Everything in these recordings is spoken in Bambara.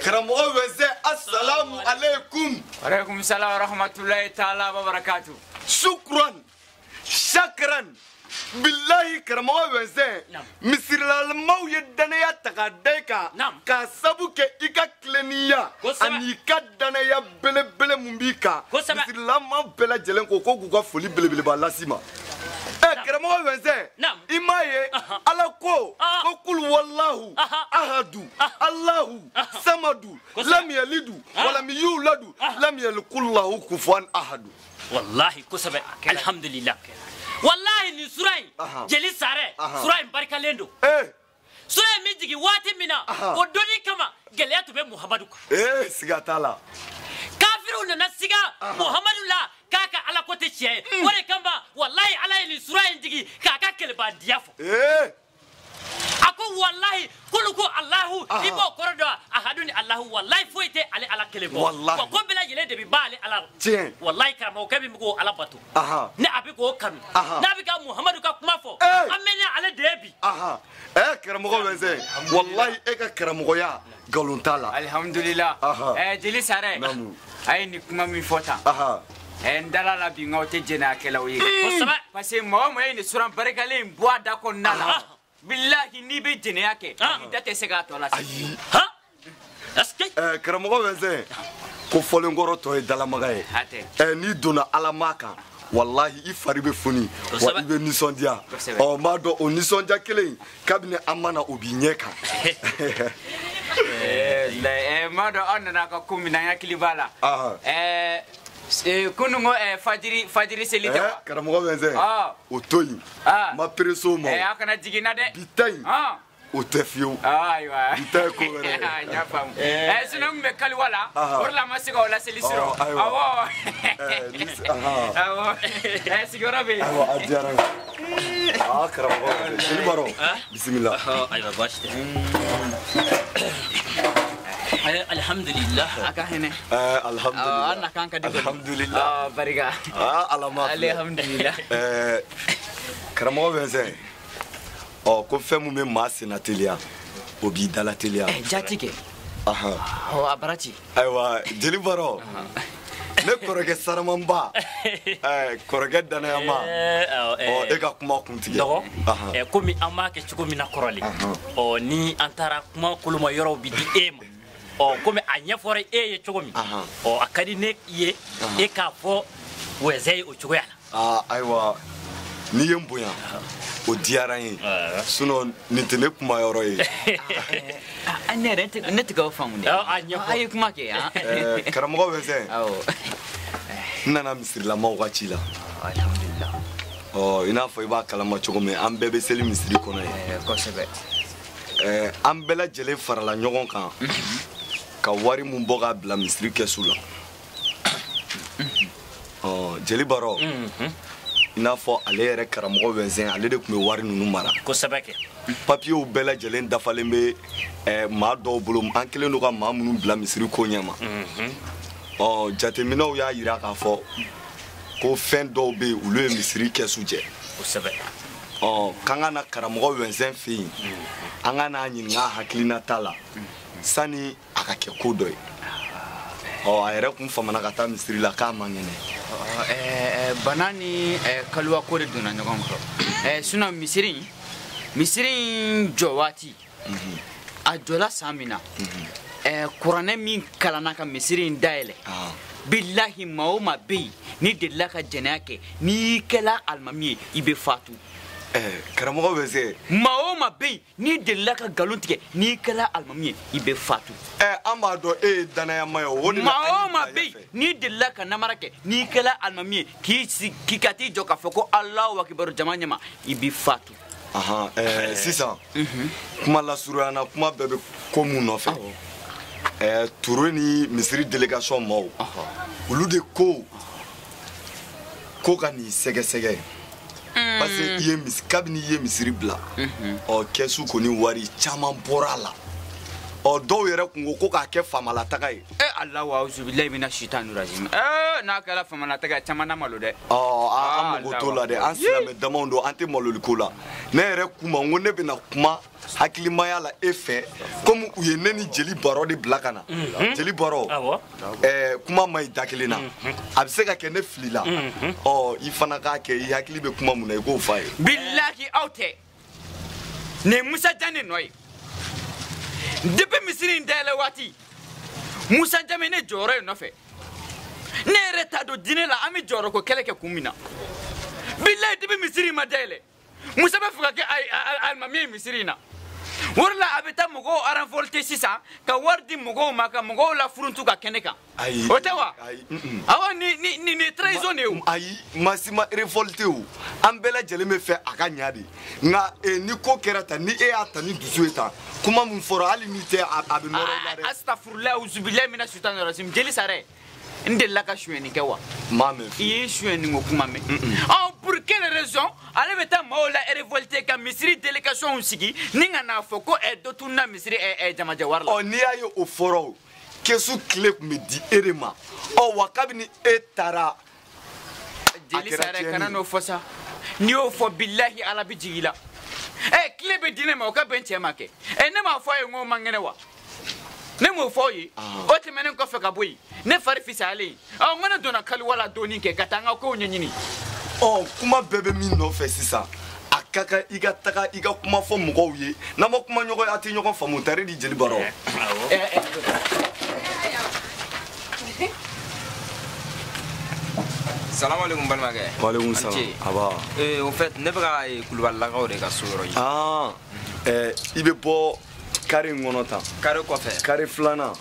Karamɔgɔ Wɛnsɛn, assalamu alaikum. Alaikum salam wa rahmatulahi taala wa barakatu. Shukran, shakran. Bilahi karamɔgɔ Wɛnsɛn, misirilamaw ye danaya ta k'a da i kan k'a sabu kɛ i ka tilennenya ani i ka danaya belebele mun b'i kan. Misirilama bɛɛ lajɛlen ko k'u ka foli belebeleba las'i ma. Karamɔgɔ Wɛnsɛn, i m'a ye Ala ko ko kul wallahu ahadu Allahu samadu lam yalidu walam yuladu lam yakul lahu kufuwan ahadu. Wallahi kosɛbɛ, alhamdulillah. Wallahi nin sura in, jeli Sare, sura in barikalen don. Sura in min jigin waati min na, o donni kama gɛlɛya tun bɛ Muhamadu kan. Siga t'a la. Kafiriw nana siga Muhamadu la k'a ka Ala ko tɛ tiɲɛ ye. O de kama wallahi Ala ye nin sura in jigin k'a ka kɛlɛbandiya fɔ. A ko wallahi kulu ko Allahu, i b'o kɔrɔ dɔn ahadu ni Allahu, wallahi foyi tɛ ale Ala kelen bɔ. Wa ko bɛɛ lajɛlen de bɛ ban ale Ala la. Wallahi karamɔgɔkɛ min bɛ k'o Ala bato, ni a bɛ k'o kanu, n'a bɛ ka Muhamadu ka kuma fɔ, an bɛ ni ale de ye bi. Karamɔgɔ Wɛnsɛn, wallahi e ka karamɔgɔya nkalon t'a la. Alhamdulillah. Jeli Sare, a ye nin kuma min fɔ tan. N dala la bi nka o tɛ jɛnɛyakɛlaw ye. Kosɛbɛ. Parce que mɔgɔ o mɔgɔ ye nin suran barikalen in bɔ a da kɔnɔna la. Bilahi n'i bɛ jɛnɛya kɛ, i da tɛ se k'a tɔ lase. Ayi. Karamɔgɔ Wɛnsɛn, ko fɔlenkɔrɔ tɔ ye dalamaga ye. N'i donna Ala ma kan, wallahi i fari bɛ foni, wa i bɛ nisɔndiya. Ɔ n b'a dɔn o nisɔndiya kelen in kabini an ma na o b'i ɲɛ kan. N b'a dɔn aw nana ka ko min na, n hakili b'a la. Kunun ko fajiri seli tɛ wa? Karamɔgɔ Wɛnsɛn, o to yen. Ma pressé o ma. A kana jigin na dɛ. Bi ta in, o tɛ fiyewu. Ayiwa. Bi ta ye ko wɛrɛ ye. N y'a faamu. Sinon n tun bɛ kaliwa la, o de la n ma se k'o laseli sɔrɔ. Awɔ. Awɔ. Sigiyɔrɔ bɛ yen. Ayiwa, a diyara n ye. Karamɔgɔ Wɛnsɛn, jeli Baro, bisimila. Ayiwa, baasi tɛ. Alhamdulillah. A ka hinɛ. Alhamdulillah. An na kan ka di. Alhamdulillah. Barika. Ala ma filɛ. Alhamdulillah. Karamɔgɔ Wɛnsɛn, ɔ ko fɛn mun bɛ maa senna teliya, o b'i dala teliya. Jati kɛ. A bara ci. Ayiwa, jeli Baro, ne kɔrɔkɛ saramanba, kɔrɔkɛ danayama, ɔ e ka kuma kuntigɛ. Dɔgɔ, komi an b'a kɛ cogo min na kɔrɔlen, ɔ ni an taara kuma koloma yɔrɔw bi di e ma. Ɔ komi a ɲɛfɔra e ye cogo min, ɔ a ka di ne ye e k'a fɔ Wɛnsɛn ye o cogoya la. Ayiwa, n'i ye n bonya, o diyara n ye. Sinon nin tɛ ne kuma yɔrɔ ye. Ne yɛrɛ ne tɛ k'aw faamu dɛ. A A ye kuma kɛ. Karamɔgɔ Wɛnsɛn, n nana misirilamaw ka ci la. Alhamdulillah. Ɔ i n'a fɔ i b'a kalama cogo min, an bɛɛ bɛ seli misiri kɔnɔ yen. Kosɛbɛ. An bɛɛ lajɛlen farala ɲɔgɔn kan ka wari mun bɔ k'a bila misiri kɛsu la. Ɔ jeli Baro, i n'a fɔ ale yɛrɛ karamɔgɔ Wɛnsɛn, ale de tun bɛ wari ninnu mara. Kosɛbɛ kɛ. Papiyew bɛɛ lajɛlen dafalen bɛ maa dɔw bolo, an kɛlen don ka maa minnu bila misiri ko ɲɛ ma. Ɔ jateminɛw y'a yira k'a fɔ ko fɛn dɔw bɛ yen, olu ye misiri kɛsu jɛ. Kosɛbɛ. Ɔ k'an ka na karamɔgɔ Wɛnsɛn fɛ yen, an ka n'a ɲininka hakilinata la sani a ka kɛ ko dɔ ye. Ɔ a yɛrɛ kun famana ka taa misiri la k'a man kɛnɛ. Bana ni kaliwa ko de donna ɲɔgɔn kɔrɔ. Sinon misiri in jɔ waati, a jɔla san min na, kuranɛ min kalanna ka misiri in dayɛlɛ, bilahi maa o maa bɛ yen n'i delila ka jɛnɛya kɛ, n'i kɛla alimami ye, i bɛ fatu. Karamɔgɔ Wɛnsɛn, maa o maa bɛ yen n'i delila ka nkalon tigɛ, n'i kɛla alimami ye, i bɛ fatu. An b'a dɔn e ye danayama ye, o de la. Maa o maa bɛ yen n'i delila ka namara kɛ, n'i kɛla alimami ye, k'i ka t'i jɔ k'a fɔ ko Alahu akibaru jama ɲɛma, i bɛ fatu. Sisan kuma lasurunya na, kuma bɛɛ bɛ ko mun nɔfɛ. Ture ni misiri délégation maaw, olu de ko ka nin sɛgɛsɛgɛ. Parce que i ye kabini i ye misiri bila, ɔ kɛsu kɔni wari caman bɔra a la. Ɔ dɔw yɛrɛ kun ko k'a kɛ faamalataga ye. Alahu awuzubilayi mina sitani rajim. N'a kɛra faamalataga ye, caman na malo dɛ. Ɔ an mago t'o la dɛ, an silamɛ damaw don, an tɛ maloliko la. Ne yɛrɛ kuma n ko ne bɛna kuma hakilimaya la e fɛ komi u ye ne ni jeli baro de bila ka na. Jeli baro kuma ma ɲi da kelen na. A bɛ se ka kɛ ne filila. Ɔ i fana k'a kɛ i hakili bɛ kuma mun na i k'o f'a ye. Bilahi aw tɛ. Nin ye Musa Jan de nɔ ye. Depuis misiri in dayɛlɛ waati Musa Jame ne jɔyɔrɔ ye nɔfɛ. Ne yɛrɛ t'a dɔn diinɛ la an bɛ jɔyɔrɔko kɛlɛ kɛ kun min na. Bilahi depuis misiri in ma dayɛlɛ Musa bɛ fɛ ka kɛ alimami ye misiri in na. O de la a bɛ taa mɔgɔw renforcer sisan ka wari di mɔgɔw ma ka mɔgɔw lafuruntu ka kɛnɛ kan. Ayi. O tɛ wa? Ayi. Awɔ ni trahison de ye o. Ayi maa si ma révolté o. An bɛɛ lajɛlen bɛ fɛ a ka ɲa de. Nka ni ko kɛra tan ni e y'a ta ni dusu ye tan kuma min fɔra hali n'i tɛ a bɛ nɔrɔ i la dɛ. Astafurulayi uzubilayi mina sutani rajim jeli sare. N delila ka sonyɛni kɛ wa? Maa mɛn. I ye sonyɛni ko kuma mɛn. Ɔ pour quelle raison ale bɛ taa maaw la révolté ka misiri délégation sigi ni ka n'a fɔ ko dɔ tununa misiri jamajɛ wari la. Ɔ n'i y'a ye o fɔra o kɛsu tile tun bɛ di e de ma ɔ wa kabini e taara. Jeli sare kana n'o fɔ sa n'i y'o fɔ bilahi ala bɛ jigin i la. Tile bɛ di ne ma o ka bɛn cɛ ma kɛ ne m'a fɔ a ye n ko man kɛnɛ wa? Ne m'o fɔ aw ye o tɛmɛnen kɔfɛ ka bɔ yen ne fari fisayalen ɔ n ko ne donna kaliwa la dɔɔni kɛ ka taa n ka kow ɲɛɲini. Ɔ kuma bɛɛ bɛ min nɔfɛ sisan a ka kan i ka taga i ka kuma fɔ mɔgɔw ye n'an ma kuma ɲɔgɔn ye a tɛ ɲɔgɔn faamu tari di jeli baro. Salam alaikum balimakɛ. Waaleykum salam. Aba. Au fait ne bɛ ka Kulubalilakaw de ka so yɔrɔ ɲini. I bɛ bɔ. Carré in kɔnɔ tan. Carré kɔfɛ. Carré filanan.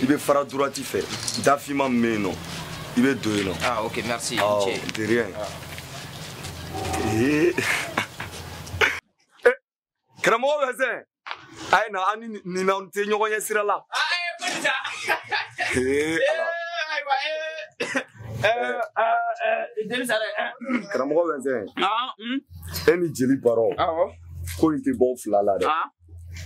I bɛ fara droite fɛ. Dafinma min bɛ yen nɔ i bɛ don yen nɔ. Ah ok merci. De rien. Karamɔgɔ Wɛsɛn a ye na an ni nin n'anw tɛ ɲɔgɔn ɲɛ sira la. Ayiwa Karamɔgɔ Wɛsɛn. E ni jeli baro. Ko in tɛ bɔ aw fila la dɛ.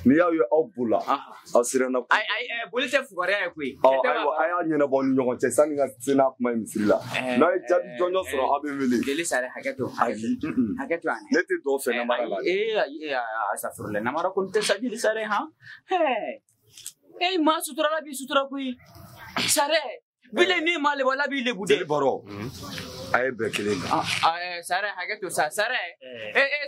N'i y'aw ye aw bola aw siranna. Ayi boli tɛ fugariya ye koyi. Ɔ ayiwa a y'a ɲɛnabɔ ni ɲɔgɔn cɛ sanni ka se n'a kuma ye misiri la. N'a ye jaabi jɔnjɔn sɔrɔ aw bɛ n wele. Jeli sare hakɛ to. Ayi hakɛ to ne tɛ dɔw fɛ namara la. Ayi asafurula namara ko tɛ sa jeli sare han. Maa sutura la b'i sutura koyi. Sare bile ni maa lebu ala b'i lebu dɛ. Jeli baro a ye bɛɛ kelen kan. Sare hakɛ to sa sare.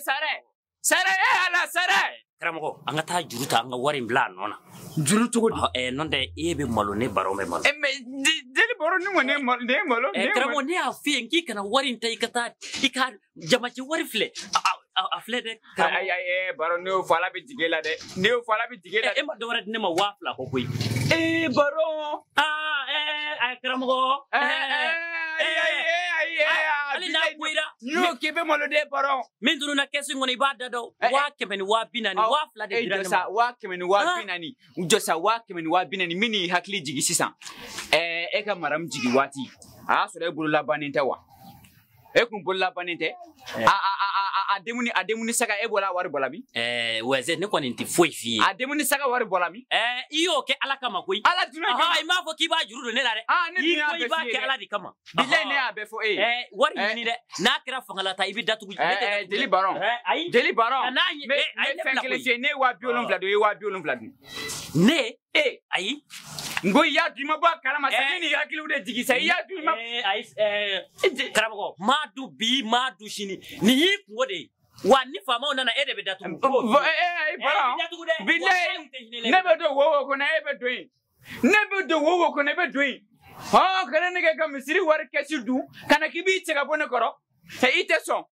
Sare. Sare ala sare. Karamɔgɔ an ka taa juru ta an ka wari in bila a nɔ na. Juru cogo di? N'o tɛ e bɛ malo ne baro bɛ malo. Mais jeli baro ni kɔni ye malo ne ye malo. Karamɔgɔ ne y'a f'i ye n k'i kana wari in ta i ka taa i ka jamacɛ wari filɛ a filɛ dɛ. Ayi ayi baro ne y'o fɔ ala bɛ jigin e la dɛ ne y'o fɔ ala bɛ jigin e la. E ma dɔ wɛrɛ di ne ma 2000 kɔ koyi. Baro. Karamɔgɔ. Ayi hali n'a goyira. N'i y'o k'i bɛ malo dɛ baro. Min tununna kɛsu in kɔnɔ i b'a da dɔn 100 ni 240 2000 de dira ne ma. 100 ni 240 jɔ sa 100 ni 240 min y'i hakili jigin sisan e ka maramu jigin waati a y'a sɔrɔ e bolola bannen tɛ wa? E kun bolola bannen tɛ? A denmuni saga e bɔla wari bɔla min? Wɛzɛ ne kɔni tɛ foyi f'i ye. A denmuni saga wari bɔla min? I y'o kɛ ala kama koyi. Ala jumɛn kama? I m'a fɔ k'i b'a juru don ne la dɛ. Ne dun y'a bɛɛ f'i ye dɛ. I b'a kɛ ala de kama. Bilayi ne y'a bɛɛ fɔ e ye. Wari ɲini dɛ n'a kɛra fangala ta i bɛ datugu. Jeli baron. Ayi. Jeli baron. N bɛ fɛn kelen f'i ye ne ye 70,000 dun i ye 70,000 dun. Ne? Ayi. N ko i y'a dun i ma bɔ a kalama sa ne ni hakiliw de jigin sa i y'a dun i ma. Ayi karamɔgɔ maa dun bi maa dun sini nin y'i kungo de ye. Wa ni faamaw nana e de bɛ datugu. Baron bilayi ne bɛ don wo kɔnɔ e bɛ don yen ne bɛ don wo kɔnɔ e bɛ don yen kana ne kɛ ka misiri wari kɛsi dun ka na k'i b'i cɛ ka bɔ ne kɔrɔ i tɛ sɔn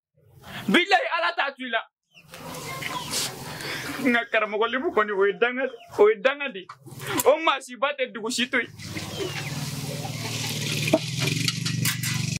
bilayi ala t'a to i la. N ka karamɔgɔ lebu kɔni o ye danga de o maa si ba tɛ dugu si to yen.